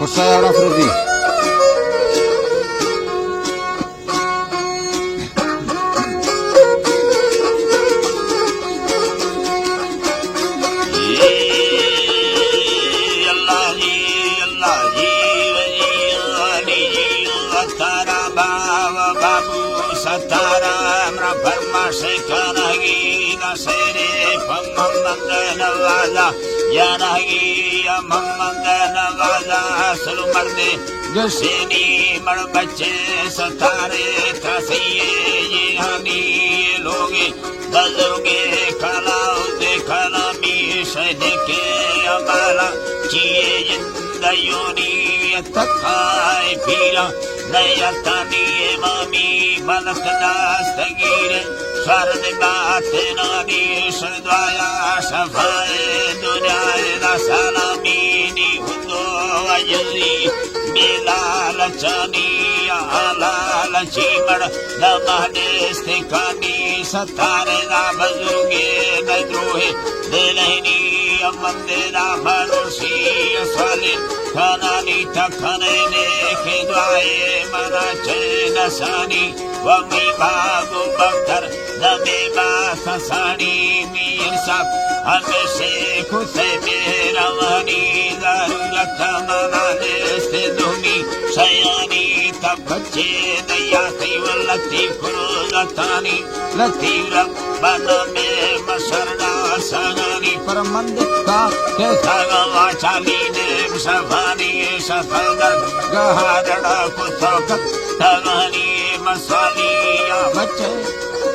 سیارہ فروزی۔ اللہ جی، اللہ جی، وزیر علی جی، ستارہ بابا، بابو ستارہ، امرا فرمائش کنگی، نصیر پمند نوازا، یارگی محمد نوازا، سلو مردے گشینی مڑ بچے ستارے ترسیے جہانی لوگے بزرگے کلا دے کلامی شہدے کے امالا چیئے جندیونی تکائے پیرا نیتانی امامی ملک دستگیر سر باطنانی دعایا شفائے دنیا دا سلامینی ہندو وجلی بلال چانی آلال چیمڑ نمہدست کانی ستارے دا بزرگے ندروہ دلہنی امندے دا مروشی سوالے کانانی تکنے نے کے دعائے منا چین سانی و می باب و بکر دمے باس ساڑی میر صاحب ہمیشے کسے مہروانی ضرورت منا نیست دومی شیانی تب بچے دیا تی و لطیف کروزتانی لطیف رب بنا میں مسرنا سگانی پر مند کا کے سگا واچالی دیم شفانی شفندر گہادڑا کتو تگانی مسالی یا بچے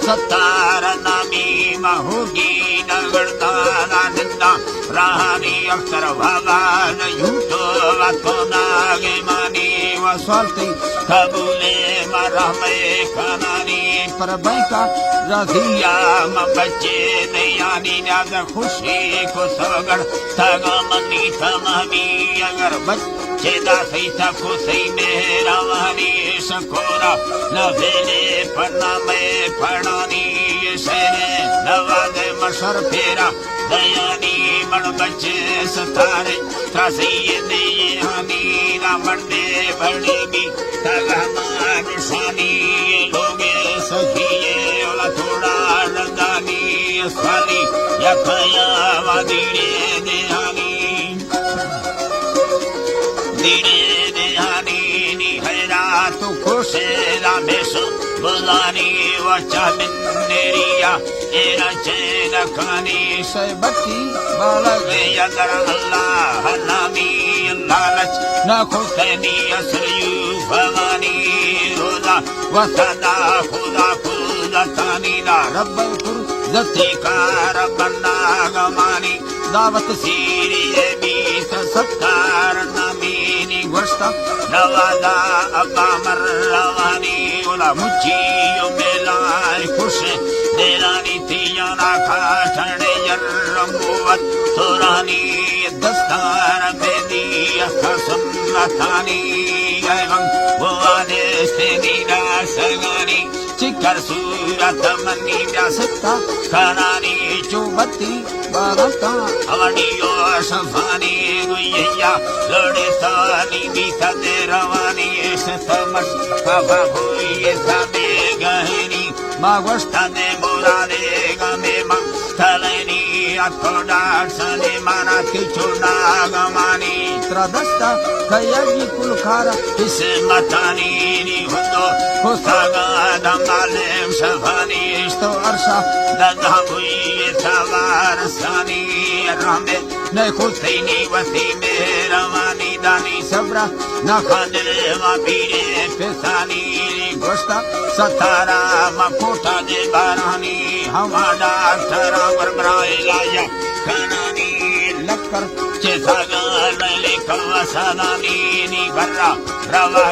ستار نامی مہوگی نگڑتانا نندا راہانی اختر وابان یوٹو واتو ناگے مانی وسوالتی قبولے مرحمے کنانی پر بینکا رضیا مبچے دیانی نیاد خوشی کو سوگڑ تگا منی تمامی اگر بچ چدا سیتا کو سی مہروانی شکورا نویلے پڑھنا میں پڑھانی شہر نواز مشر پھیرا دیانی مڑ بچے ستارے ترسی دیانی نا مڑدے بڑی بی تگہ مانشانی لوگے سخیے اولا تھوڑا رندانی سوالی یکیا وادیرے دیانی دیرے دیانی نی حیرات و خوشے لامیش بزانی و چہمن نیریا ایرا چین کانی شے بتی بالغ یدر اللہ نامی لالچ نہ خوشنی اصل یو فغانی روزہ و صدا خدا خدا تانی دا رب پر زتی کار بنا گمانی دعوت سیری بیت ستار نامینی گوشتا نوازا ابا مر روانی اولا مچی و میلای خوش دیرانی تیانا کھاٹھنے یر رنگوت تورانی دستار بیدی اکھا سنتانی ایوان بوادستینی داسگانی چکر صورت منی بیا ستا کنانی چو بتی بارتا اوڑی و شفانی گویا لوڑے سانی بیتا دے روانی شتا مش کفا بوئی سا بیگہنی ما گوشتا دے مرادے گمے ما تلینی اتو ڈاٹ سنے مانا کی چونا گمانی ترا دستا کیا جی کل کارا قسمتانی نی ہندو کستاگا دمالیم شفانی اشتو عرشا ددا بوئی تبار سانی رحمت نئے خوشینی وتی مہروانی دانی صبرا نہ خاندل ما پیرے پسانی گوشتا ستارا ما کوٹا دے بارانی ہما ڈاکٹرا ورمرا علاجا کنانی لکر چہ ساگان لیکا سلامینی برا روگا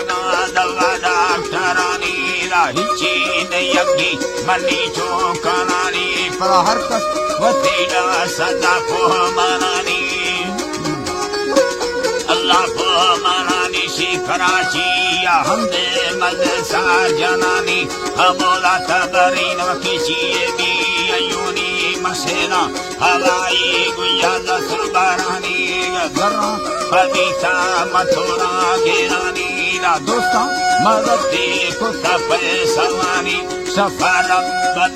دوا ڈاکٹرانی را ہچی نیگی منی چوکانانی پر ہر کس وتی ڈا صدا پوہ مانانی اللہ پوہ مانانی شی کراچی یا ہمدے مزے سار جنانی ہمولا تبرین وکی چیئے بی ایونی مسینا ہوائی گویا دسر بارانی گران پدیتا متورا گیرانی را دوستاں، مددی کتا پیسوانی، شفا رب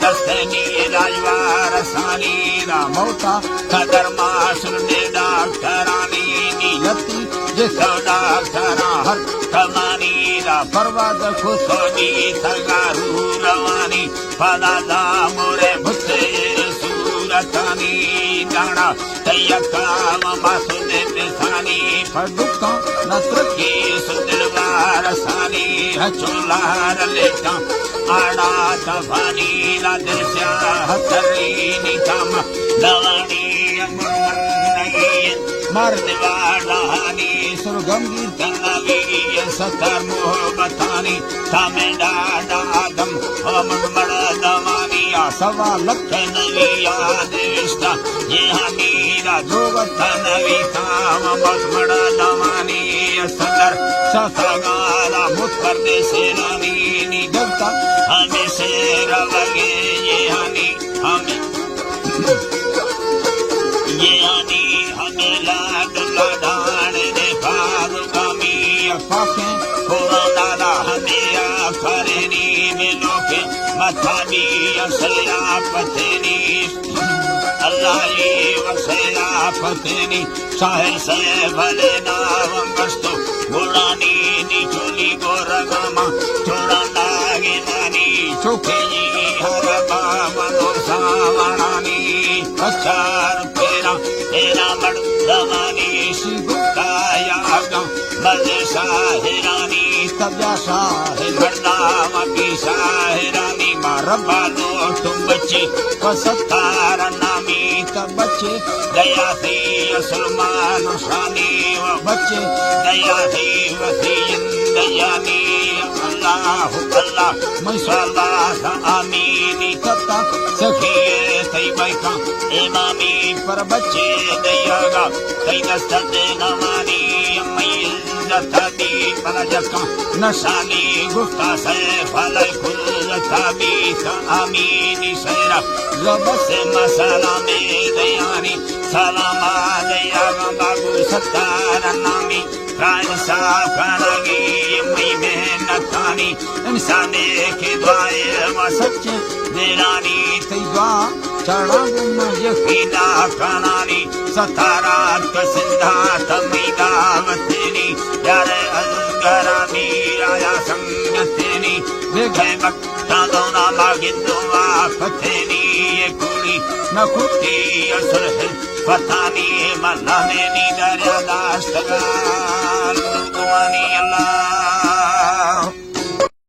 دستنی علاج وارسانی را موتا، قدر ماسر نے ڈاکٹرانی نیتی، جتو ڈاکٹراں ہر کمانی را پرواز خسونی تگارو روانی، پدا دامور بھتے صورتانی دانا، تئی کام مسند پسانی، پڑکاں نترکی سدل وارسانی، ہچو لار لیٹاں آڑا تفانی، نا دل سیاہ ترینی تام دوانی، مرمن نہیں مرد واڑانی، سرگم گیر تنوی ستر محبتانی، تامیں ڈاڈا آدم ہمن مڑ دوانی، آ سوا لکھ نوی آدشتا، یہ ہمیرا دروگ تنوی تام مت مڑ دوانی، ستر ستگالا مت پر دے سیرانی، نی جگتا ہمیں سیر وگے، یہ ہمیں، ہمیں یہ آنی ہمیں لاڈ لاڈان دے پاروگامی، پاکیں قرآن دادا ہمیں آفرینی، میں لوکیں متھانی سیاپتینی، اللہ ای و سیاپتینی، شاعر سیف علی ناوم گشتو، گوڑانی نی چولی گورگاما، چوڑا لاگے نانی، چوکے جی ہر بابا نو ساوڑانی، پچار پیرا، پیرا مڑ دوانی، شی گپتا یاگا، بلے شاعرانی، تبیا شاعر مرداما کی شاعرانی، ما ربا لوٹوں بچے، و ستار نامی تا بچے، دیا سی سلمان شانی و بچے، دیا سی وسیع دیانی، اللہ اللہ، من سوال آمینی تتا، سخی تئی بیکاں، امامی پر بچے دیاگا، تئی دست دے نمانی، امی عزت دی پلجکاں، نشانی گفتا سیف علی کل تابیت آمینی سیرا، زبس مسلام دیانی، سلام علیکم بابو ستار نامی، کار صاف کنگی می محنتانی، انسانے کے دعائے و سچ دیرانی، تئی دعا چڑا گم یقینا کنانی، ستارات کا سندھا تمی دعوتینی، یار ازگرانی آیا سنگتینی، بے گئے مکتا دونا ما گندو آفتینی، یہ کوڑی نہ کھٹی اصل ہے فتانی، ملامینی دریا داشتگان، دوانی اللہ۔